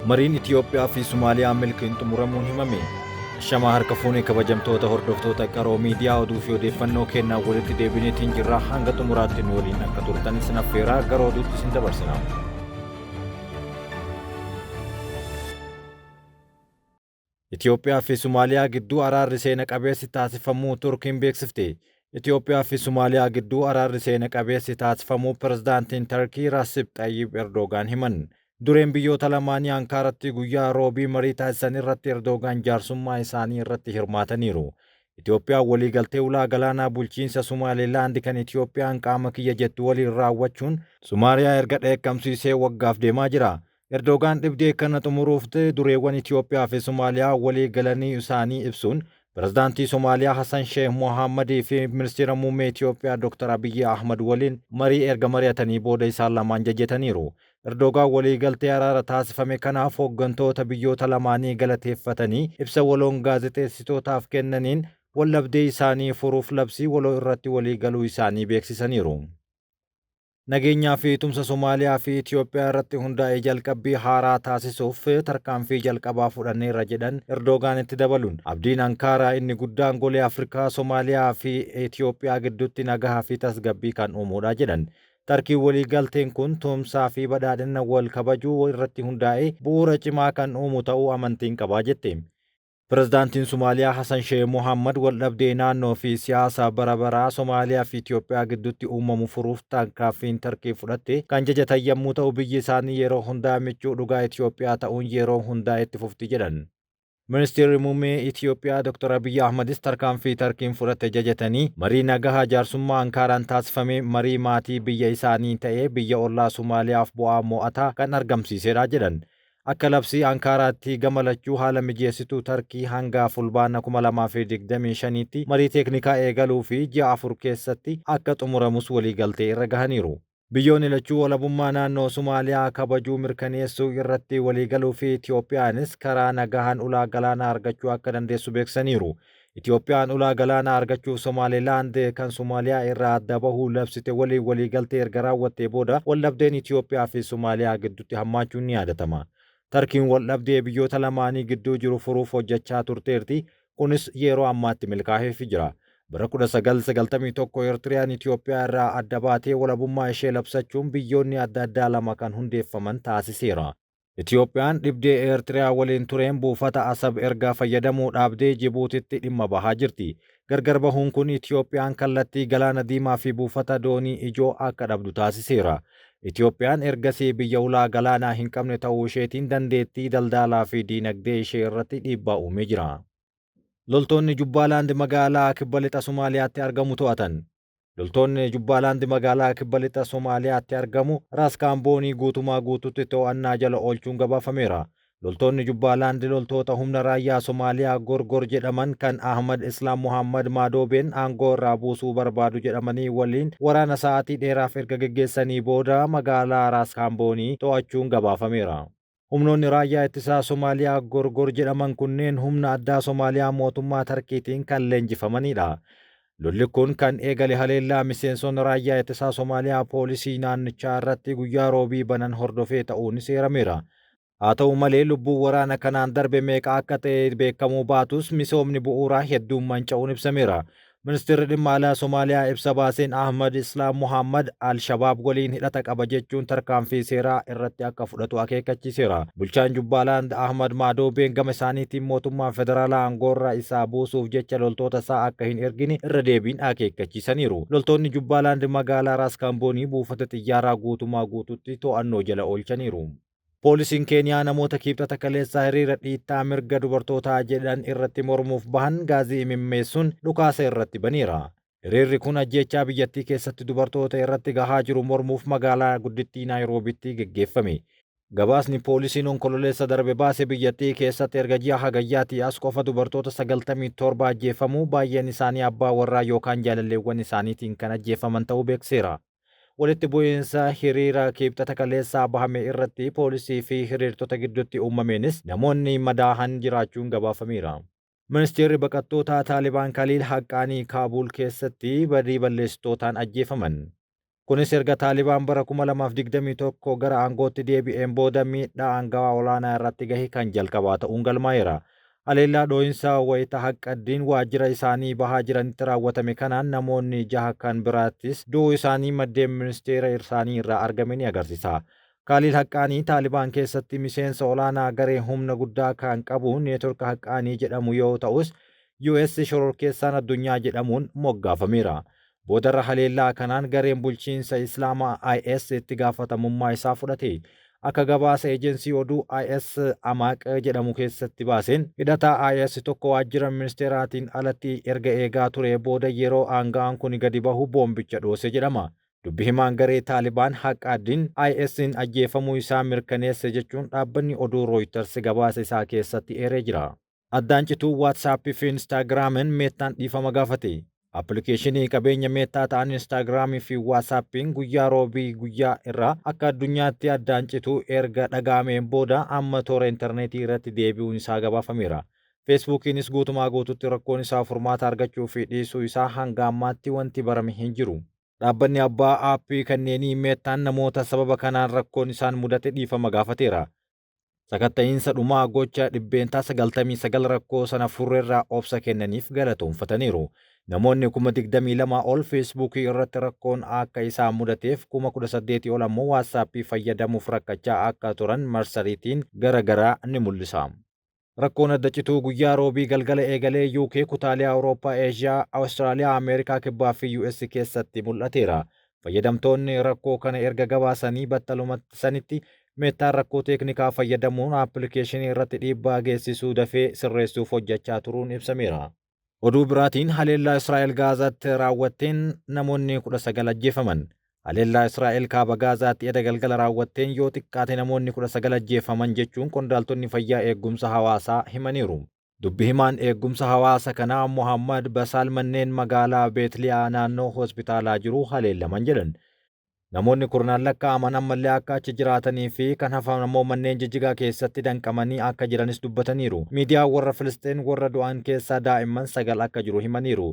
Mariin Itiyoophiyaa fi Somaaliyaa milkiin xumuramuun himame. Ashamaa harka fuunee kabajamtoota hordoftoota Qaroo Miidiyaa oduu fi odeeffannoo kennaa walitti deebineetiin jirra hanga xumuraatti nu waliin akka turtan isin affeeraa gara oduutti isin dabarsina. Itiyoophiyaa fi Somaaliyaa gidduu araarri seena qabeessi taasifamuu Turkiin beeksifte. Itiyoophiyaa fi Somaaliyaa gidduu araarri seena qabeessi taasifamuu pirezidaantiin Tarkii Raasib Xayyib Erdoogaan himan. Dureen biyyoota lamaanii Ankaaratti guyyaa roobii marii taasisan irratti Erdoogaan jaarsummaa isaanii irratti hirmaataniiru. Itiyoophiyaan waliigaltee ulaa galaanaa bulchiinsa Somaalilaand kan Itiyoophiyaan qaama kiyya jettu waliin raawwachuun Somaaliyaa erga dheekkamsiisee waggaaf deemaa jira. Erdoogaan dhibdee kana xumuruuf dureewwan Itiyoophiyaa fi Somaaliyaa walii galanii isaanii ibsuun pirezidaantii Somaaliyaa Hassan Sheikh Mohammadii fi ministeera muummee Itiyoophiyaa Dr. Abiyyi Ahmad waliin marii erga mari'atanii booda isaan lamaan jajjataniiru. Erdoogaan waliigaltee araara taasifame kanaaf hooggantoota biyyoota lamaanii galateeffatanii ibsa waloon gaazexeessitootaaf kennaniin waldhabdee isaanii furuuf labsii waloo irratti waliigaluu isaanii beeksisaniiru. Nageenyaa fi tumsa Somaaliyaa fi Itiyoophiyaa irratti hundaa'ee jalqabbii haaraa taasisuuf tarkaanfii jalqabaa fudhanneerra jedhan Erdoogaan itti dabaluun. Abdiin Ankaaraa inni guddaan golee Afrikaa Somaaliyaa fi Itiyoophiyaa gidduutti nagahaa fi tasgabbii kan uumuudha jedhan. Tarkiin waliigalteen kun tumsaa fi badhaadhina wal kabajuu irratti hundaa'ee bu'uura cimaa kan uumu ta'uu amantiin qabaa jette. Pirezidaantiin Somaaliyaa Hassan Sheikh Mohammad waldhabdee naannoo fi siyaasa bara baraa Somaaliyaa fi Itiyoophiyaa gidduutti uumamu furuuf tarkaanfiin Tarkii fudhatte kan jajatan yommuu ta'u biyyi isaanii yeroo hundaa michuu dhugaa Itiyoophiyaa ta'uun yeroo hundaa itti fufti jedhan. Ministeerri muummee Itiyoophiyaa Dr. Abiyyi Ahmadis tarkaanfii Tarkiin fudhatte jajatanii marii nagahaa jaarsummaa Ankaaraan taasifame marii maatii biyya isaanii ta'ee biyya ollaa Somaaliyaaf bu'aa mo'ataa kan argamsiisedha jedhan. Akka labsii Ankaaraatti gama lachuu haala mijeessituu Tarkii hanga fulbaana 2025tti marii teeknikaa eegaluu fi ji'a 4 keessatti akka xumuramus waliigaltee irra gahaniiru. Biyyoonni lachuu walabummaa naannoo Somaaliyaa kabajuu mirkaneessuu irratti waliigaluu fi Itiyoophiyaanis karaa nagahaan ulaa galaanaa argachuu akka dandeessu beeksisaniiru. Itiyoophiyaan ulaa galaanaa argachuuf Somaalilaand kan Somaaliyaa irraa adda bahuu labsite waliin waliigaltee erga raawwattee booda waldhabdeen Itiyoophiyaa fi Somaaliyaa gidduutti hammaachuun ni yaadatama. Tarkiin waldhabdee biyyoota lamaanii gidduu jiru furuuf hojjechaa turteerti. Kunis yeroo ammaatti milkaa'eefii jira. Bara 1991 Eertiriyaan Itiyoophiyaa irraa adda baatee walabummaa ishee labsachuun biyyoonni adda addaa lama kan hundeeffaman taasiseera. Itiyoophiyaan dhibdee Eertiriyaa waliin tureen buufata Asab erga fayyadamuu dhaabdee Jibuutitti dhimma bahaa jirti. Gargar bahuun kun Itiyoophiyaan kallattii Galaana Diimaa fi buufata doonii ijoo akka dhabdu taasiseera. Itiyoophiyaan ergasii biyya ulaa galaanaa hin qabne ta'uu isheetiin dandeettii daldalaa fi diinagdee ishee irratti dhiibbaa uumee jira. Loltoonni Jubbaalaand magaalaa kibba lixa Somaaliyaatti argamu to'atan. Loltoonni Jubbaalaand magaalaa kibba lixa Somaaliyaatti argamu Raas Kaamboonii guutumaa guututti to'annaa jala oolchuun gabaafameera. Loltoonni Jubbaalaand loltoota humna raayyaa Somaaliyaa Gorgor jedhaman kan Ahmad Islaam Muhammad Maadoobeen aangoo irraa buusuu barbaadu jedhamanii waliin waraana sa'aatii dheeraaf erga geggeessanii booda magaalaa Raas Kaamboonii to'achuun gabaafameera. Humnoonni raayyaa ittisaa Somaaliyaa Gorgor jedhaman kunneen humna addaa Somaaliyaa mootummaa Tarkiitiin kan leenjifamanidha. Lolli kun kan eegale haleellaa miseensonni raayyaa ittisaa Somaaliyaa poolisii naannichaa irratti guyyaa roobii banan hordofee ta'uun seerameera. Haa ta'u malee lubbuun waraana kanaan darbe meeqa akka ta'e beekamuu baatus misoomni bu'uuraa hedduun manca'uun ibsameera. Ministeerri dhimma alaa Somaaliyaa ibsa baaseen Ahmad Islaam Muhammad Al-Shabaab waliin hidhata qaba jechuun tarkaanfii seeraa irratti akka fudhatu akeekkachiiseera. Bulchaan Jubbaalaand Ahmad Maadoobeen gama isaaniitiin mootummaan federaalaa aangoorra isaa buusuuf jecha loltoota isaa akka hin ergine irra deebiin akeekkachiisaniiru. Loltoonni Jubbaalaand magaalaa Raas Kaamboonii buufata xiyyaaraa guutumaa guututti to'annoo jala oolchaniiru. Poolisiin Keeniyaa namoota kibxata kaleessaa hiriira dhiittaa mirga dubartootaa jedhan irratti mormuuf bahan gaazii imimmeessuun dhukaasa irratti baneera. Hiriirri kun ajjeechaa biyyattii keessatti dubartoota irratti gahaa jiru mormuuf magaalaa guddittii Naayiroobitti geggeeffame. Gabaasni poolisiin onkololeessa darbe baase biyyattii keessatti erga ji'a hagayyaatii as qofa dubartoota 97 ajjeefamuu baay'een isaanii abbaa warraa yookaan jaalalleewwan isaaniitiin kan ajjeefaman ta'uu beekseera. Walitti bu'iinsa hiriira kibxata kaleessaa bahame irratti poolisii fi hiriirtota gidduutti uumameenis namoonni madaahan jiraachuun gabaafameera. Ministeerri baqattootaa Taalibaan Kaliil Haqqaanii Kaabuul keessatti badii balleessitootaan ajjeefaman. Kunis erga Taalibaan bara 2021 gara aangootti deebi'een booda miidhaa aangawaa olaanaa irratti gahe kan jalqabaa ta'uun galmaa'eera. Haleellaa dhoohinsa wayita Haqqaddiin waajjira isaanii bahaa jiranitti raawwatame kanaan namoonni jaha kan biraattis du'uu isaanii maddeen ministeera isaanii irraa argame ni agarsiisa. Kaaliil Haqqaanii Taalibaan keessatti miseensa olaanaa garee humna guddaa kan qabu neetworka Haqqaanii jedhamu yoo ta'us, US shororkeessaan addunyaa jedhamuun moggaafameera. Boodarra haleellaa kanaan gareen bulchiinsa Islaamaa IS itti gaafatamummaa isaa fudhate. Akka gabaasa ejensii oduu IS Amaaq jedhamu keessatti baaseen, hidhataa IS tokko waajjira ministeeraatiin alatti erga eegaa ture booda yeroo aanga'aan kun gadi bahu boombicha dhoose jedhama. Dubbi himaan garee Taalibaan Haqqaaddiin IS'n ajjeefamuu isaa mirkaneesse jechuun dhaabbanni oduu Reuters gabaasa isaa keessatti eeree jira. Addaan cituu WhatsApp fi Instagraamin Meettaan dhiifama gaafate. Appilikeeshinii qabeenya Meettaa ta'an Instaagiraamii fi WhatsAppiin guyyaa Roobii guyyaa irraa akka addunyaatti addaan cituu erga dhaga'ameen booda amma toora intarneetii irratti deebi'uun isaa gabaafameera. Feesbuukiinis guutumaa guututti rakkoon isaa furmaata argachuu fi dhiisuu isaa hanga ammaatti wanti barame hin jiru. Dhaabbanni abbaa aappii kanneenii Meettaan namoota sababa kanaan rakkoon isaan mudate dhiifama gaafateera. Sakatta'iinsa dhumaa gocha 99% rakkoo sana furreerraa obsa kennaniif galatoomfataniiru. Namoonni 22,000 ol Feesbuukii irratti rakkoon akka isaan mudateef 18,000 ol ammoo Waatsaappii fayyadamuuf rakkachaa akka turan marsariitiin gara garaa ni mul'isa. Rakkoon adda cituu guyyaa Roobii galgala eegalee UK, kutaalee Awurooppaa, Eeshiyaa, Awustiraaliyaa, Ameerikaa Kibbaa fi US keessatti mul'ateera. Fayyadamtoonni rakkoo kana erga gabaasanii battalumatti sanitti Meettaan rakkoo teeknikaa fayyadamuun appilikeeshinii irratti dhiibbaa geessisuu dafee sirreessuuf hojjechaa turuun ibsameera. Oduu biraatiin, haleellaa Israa'el Gaazaatti raawwatteen namoonni 19 ajjeefaman. Haleellaa Israa'el kaaba Gaazaatti eda galgala raawwatteen yoo xiqqaate namoonni 19 ajjeefaman jechuun qondaaltonni fayyaa eegumsa hawaasaa himaniiru. Dubbi himaan eegumsa hawaasa kanaa Mohammad Basaal manneen magaalaa Beetliyaa naannoo hospitaalaa jiru haleellaman jedhan. Namoonni kurnaan lakkaa'aman ammallee akka achi jiraatanii fi kan hafan ammoo manneen jijjigaa keessatti danqamanii akka jiranis dubbataniiru. Miidiyaan warra Filisxeen warra du'an keessaa daa'imman sagal akka jiru himaniiru.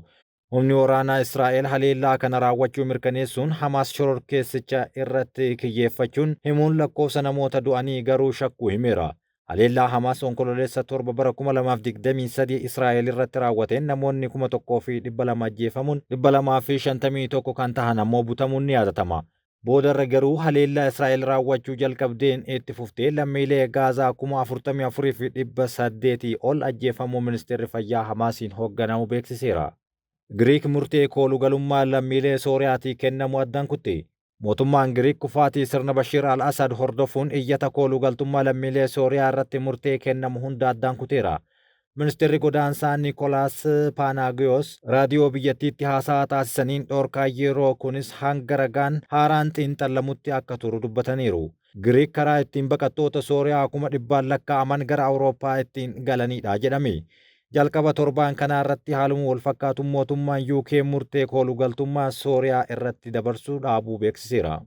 Humni waraanaa Israa'el haleellaa kana raawwachuu mirkaneessuun Hamaas shororkeessicha irratti kiyyeeffachuun himuun lakkoofsa namoota du'anii garuu shakkuu himeera. Haleellaa Hamaas Onkololeessa 7 bara 2023 Israa'el irratti raawwateen namoonni 1,200 ajjeefamuun 251 kan tahan ammoo butamuun ni yaadatama. Boodarra garuu haleellaa Israa'el raawwachuu jalqabdeen itti fuftee lammiilee Gaazaa 44,800 ol ajjeefamuu ministeerri fayyaa Hamaasiin hoogganamu beeksiseera. Giriik murtee koolugalummaa lammiilee Sooriyaatii kennamu addaan kutte. Mootummaan Giriik kufaatii sirna Bashiir al-Asad hordofuun iyyata koolugaltummaa lammiilee Sooriyaa irratti murtee kennamu hunda addaan kuteera. Ministeerri godaansaa Nikolaas Paanaagiyoos raadiyoo biyyattiitti haasaa taasisaniin dhorkaa yeroo kunis hanga ragaan haaraan xiinxallamutti akka turu dubbataniiru. Giriik karaa ittiin baqattoota Sooriyaa kuma dhibbaan lakkaa'aman gara Awurooppaa ittiin galanidha jedhame. Jalqaba torbaan kanaa irratti haaluma wal fakkaatuun mootummaan UK murtee koolugaltummaa Sooriyaa irratti dabarsuu dhaabuu beeksiseera.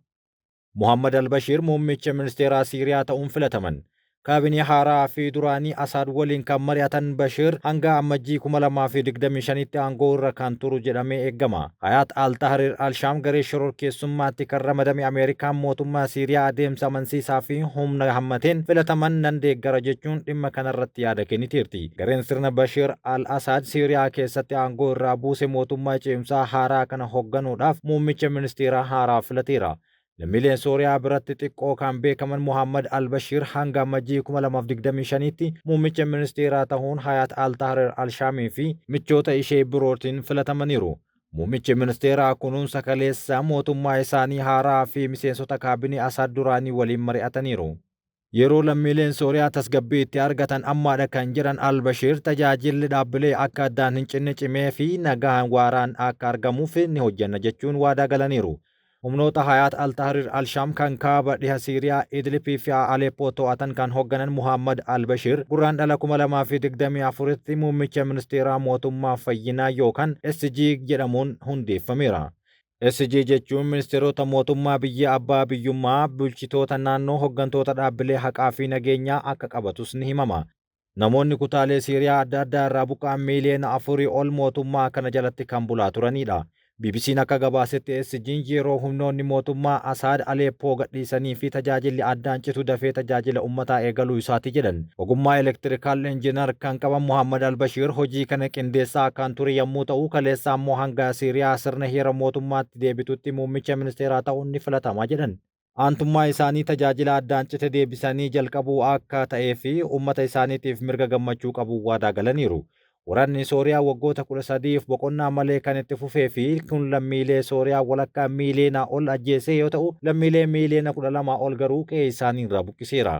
Muhammad al-Bashiir muummicha ministeeraa Siiriyaa ta'uun filataman. Kaabinee haaraa fi duraanii Asaad waliin kan mari'atan Bashiir hanga Ammajjii 2025tti aangoo irra kan turu jedhamee eegama. Hayaat al-Tahrir al-Shaam garee shororkeessummaatti kan ramadame Ameerikaan mootummaa Siiriyaa adeemsa amansiisaa fi humna hammateen filataman nan deeggara jechuun dhimma kanarratti yaada kenniteerti. Gareen sirna Bashiir al-Asaad Siiriyaa keessatti aangoo irraa buuse mootummaa ce'umsaa haaraa kana hoogganuudhaaf muummicha ministeeraa haaraa filateera. Lammiileen Sooriyaa biratti xiqqoo kan beekaman Muhammad al-Bashiir hanga Ammajjii 2025tti muummicha ministeeraa ta'uun Hayaat al-Tahrir al-Shaamii fi michoota ishee birootiin filatamaniiru. Muummichi ministeeraa kunuunsa kaleessa mootummaa isaanii haaraa fi miseensota kaabinee Asaad duraanii waliin mari'ataniiru. Yeroo lammiileen Sooriyaa tasgabbii itti argatan ammaadha kan jedhan al-Bashiir, tajaajilli dhaabbilee akka addaan hin cinne cimee fi nagaan waaraan akka argamuuf ni hojjenna jechuun waadaa galaniiru. Humnoota Hayaat al-Tahrir al-Shaam kan kaaba dhiha Siiriyaa Idlib fi Aleppoo to'atan kan hoogganan Muhammad al-Bashir Gurraandhala 2024tti muummicha ministeeraa mootummaa fayyinaa yookaan SG jedhamuun hundeeffameera. SG jechuun ministeerota mootummaa biyya abbaa biyyummaa, bulchitoota naannoo, hooggantoota dhaabbilee haqaa fi nageenyaa akka qabatus ni himama. Namoonni kutaalee Siiriyaa adda addaa irraa buqqa'an miiliyoona 4 ol mootummaa kana jalatti kan bulaa turanidha. BBC'n akka gabaasetti SG'n yeroo humnoonni mootummaa Asaad Aleeppoo gadhiisanii fi tajaajilli addaan citu dafee tajaajila uummataa eegaluu isaati jedhan. Ogummaa electrical engineer kan qaban Muhammad Albashiir hojii kana qindeessaa kan ture yommuu ta'u, kaleessa ammoo hanga Siiriyaa sirna heera mootummaatti deebitutti muummicha ministeeraa ta'uun ni filatama jedhan. Aantummaa isaanii tajaajila addaan cite deebisanii jalqabuu akka ta'ee fi uummata isaaniitiif mirga gammachuu qabu waadaa galaniiru. Waraanni Sooriyaa waggoota 13f boqonnaa malee kan itti fufee fi kun lammiilee Sooriyaa walakkaa miiliyoona ol ajjeesee yoo ta'u, lammiilee miiliyoona 12 ol garuu qe'ee isaanii irraa buqqiseera.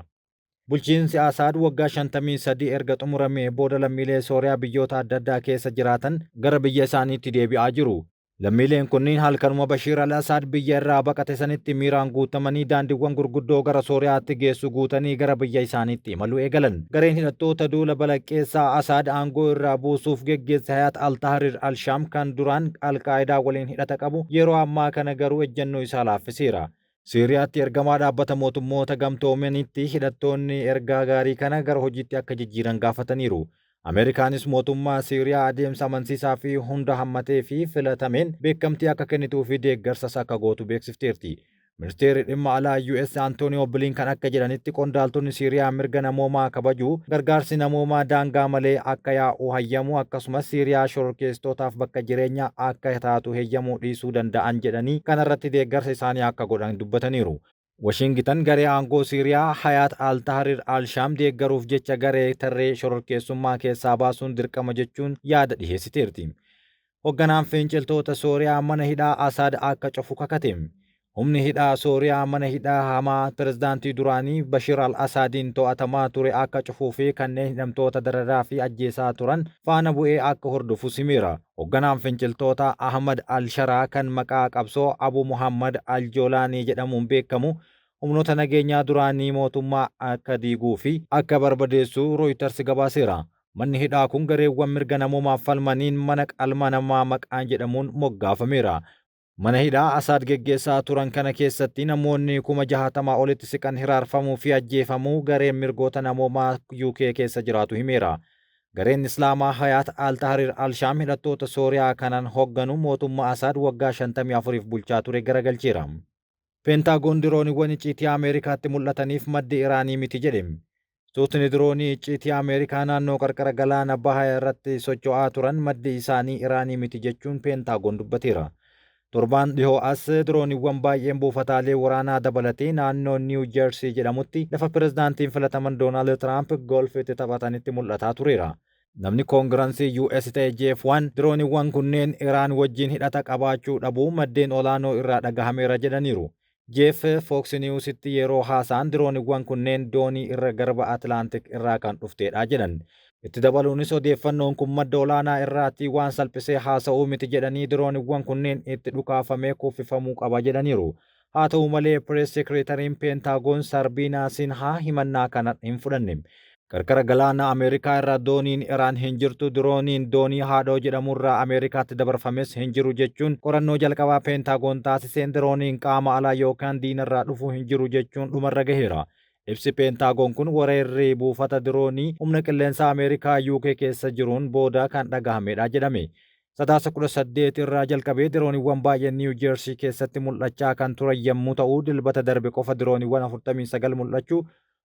Bulchiinsi Asaad waggaa 53 erga xumuramee booda lammiilee Sooriyaa biyyoota adda addaa keessa jiraatan gara biyya isaaniitti deebi'aa jiru. Lammiileen kunniin halkanuma Bashiir al-Asaad biyya irraa baqate sanitti miiraan guutamanii daandiiwwan gurguddoo gara Sooriyaatti geessu guutanii gara biyya isaaniitti imaluu eegalan. Gareen hidhattoota duula balaqqeessaa Asaad aangoo irraa buusuuf geggeesse Hayaat al-Tahrir al-Shaam kan duraan Al-Qaayidaa waliin hidhata qabu yeroo ammaa kana garuu ejjennoo isaa laaffiseera. Siiriyaatti ergamaa dhaabbata mootummoota gamtoomanitti hidhattoonni ergaa gaarii kana gara hojiitti akka jijjiiran gaafataniiru. Ameerikaanis mootummaa Siiriyaa adeemsa amansiisaa fi hunda hammatee fi filatameen beekamtii akka kennituu fi deeggarsas akka gootu beeksifteerti. Ministeerri dhimma alaa US Antooniyoo Bilinkan akka jedhanitti qondaaltonni Siiriyaa mirga namoomaa kabajuu, gargaarsi namoomaa daangaa malee akka yaa'u hayyamuu, akkasumas Siiriyaa shororkeessitootaaf bakka jireenyaa akka taatu heeyyamuu dhiisuu danda'an jedhanii kanarratti deeggarsa isaanii akka godhan dubbataniiru. Washingitan garee aangoo Siiriyaa Hayaat al-Tahrir al-Shaam deeggaruuf jecha garee tarree shororkeessummaa keessaa baasuun dirqama jechuun yaada dhiheessiteerti. Hoogganaan finciltoota Sooriyaa mana hidhaa Asaad akka cufu kakate. Humni hidhaa Sooriyaa mana hidhaa hamaa pirezidaantii duraanii Bashir al-Asaadiin to'atamaa ture akka cufuu fi kanneen hidhamtoota dararaa fi ajjeesaa turan faana bu'ee akka hordofu himeera. Hoogganaan finciltoota Ahmad al-Sharaa kan maqaa qabsoo Abu Muhammad al-Joolaanii jedhamuun beekamu humnoota nageenyaa duraanii mootummaa akka diiguu fi akka barbadeessu Reuters gabaaseera. Manni hidhaa kun gareewwan mirga namoomaaf falmaniin mana qalma namaa maqaan jedhamuun moggaafameera. Mana hidhaa Asaad geggeessaa turan kana keessatti namoonni 60,000 olitti siqan hiraarfamuu fi ajjeefamuu gareen mirgoota namoomaa UK keessa jiraatu himeera. Gareen Islaamaa Hayaat al-Tahrir al-Shaam hidhattoota Sooriyaa kanaan hoogganu mootummaa Asaad waggaa 54f bulchaa ture garagalcheera. Peentaagoon dirooniiwwan icciitii Ameerikaatti mul'ataniif maddi Iraanii miti jedhe. Tuutni diroonii icciitii Ameerikaa naannoo qarqara galaana bahaa irratti socho'aa turan maddi isaanii Iraanii miti jechuun Peentaagoon dubbateera. Torbaan dhihoo as dirooniiwwan baay'een buufataalee waraanaa dabalatee naannoo Niiw Jersii jedhamutti lafa pirezidaantiin filataman Doonaald Tiraamp golfitti taphatanitti mul'ataa tureera. Namni koongiransii US ta'e Jeff Wan dirooniiwwan kunneen Iraan wajjin hidhata qabaachuu dhabuu maddeen olaanoo irraa dhagahameera jedhaniiru. Jeff Fox Newsitti yeroo haasa'an dirooniiwwan kunneen doonii irra garba Atlaantik irraa kan dhuftedha jedhan. Itti dabaluunis odeeffannoon kun madda olaanaa irraatti waan salphisee haasa'uu miti jedhanii dirooniiwwan kunneen itti dhukaafamee kuffifamuu qaba jedhaniiru. Haa ta'u malee press secretariin Peentaagoon Sarbiinaa Sinhaa himannaa kana hin fudhanne. Qarqara galaana Ameerikaa irra dooniin Iraan hin jirtu, dirooniin doonii haadhoo jedhamurraa Ameerikaatti dabarfames hin jiru jechuun qorannoo jalqabaa Peentaagoon taasiseen dirooniin qaama alaa yookaan diinarraa dhufu hin jiru jechuun dhumarra gaheera. Ibsi Peentaagoon kun weerarri buufata diroonii humna qilleensaa Ameerikaa UK keessa jiruun booda kan dhagahamedha jedhame. Sadaasa 18 irraa jalqabee dirooniiwwan baay'een Niiw Jersii keessatti mul'achaa kan turan yommuu ta'u, Dilbata darbe qofa dirooniiwwan 49 mul'achuu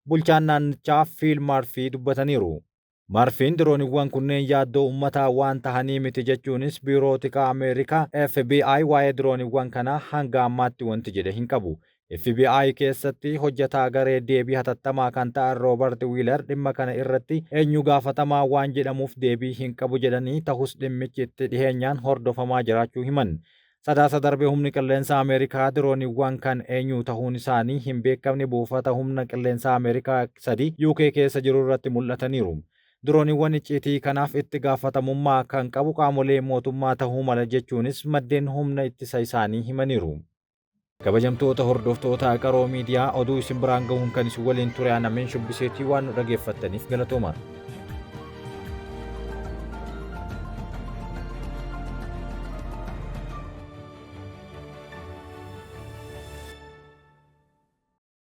bulchaan naannichaa Fiil Maarfii dubbataniiru. Maarfiin dirooniiwwan kunneen yaaddoo uummataa waan tahanii miti jechuunis biiroo tikaa Ameerikaa FBI waa'ee dirooniiwwan kanaa hanga ammaatti wanti jedhe hin qabu. FBI keessatti hojjetaa garee deebii hatattamaa kan ta'an Roobert Wiiler dhimma kana irratti eenyu gaafatamaa waan jedhamuuf deebii hin qabu jedhanii, ta'us dhimmichi itti dhiheenyaan hordofamaa jiraachuu himan. Sadaasa darbe humni qilleensaa Ameerikaa dirooniiwwan kan eenyu ta'uun isaanii hin beekamne buufata humna qilleensaa Ameerikaa sadi UK keessa jiru irratti mul'ataniiru. Dirooniiwwan icciitii kanaaf itti gaafatamummaa kan qabu qaamolee mootummaa ta'uu mala jechuunis maddeen humna ittisa isaanii himaniiru. Kabajamtoota hordoftoota Qaroo Miidiyaa, oduu isin biraan gahuun kan isin waliin ture Anameen Shubbiseetii. Waan nu dhageeffattaniif galatooma.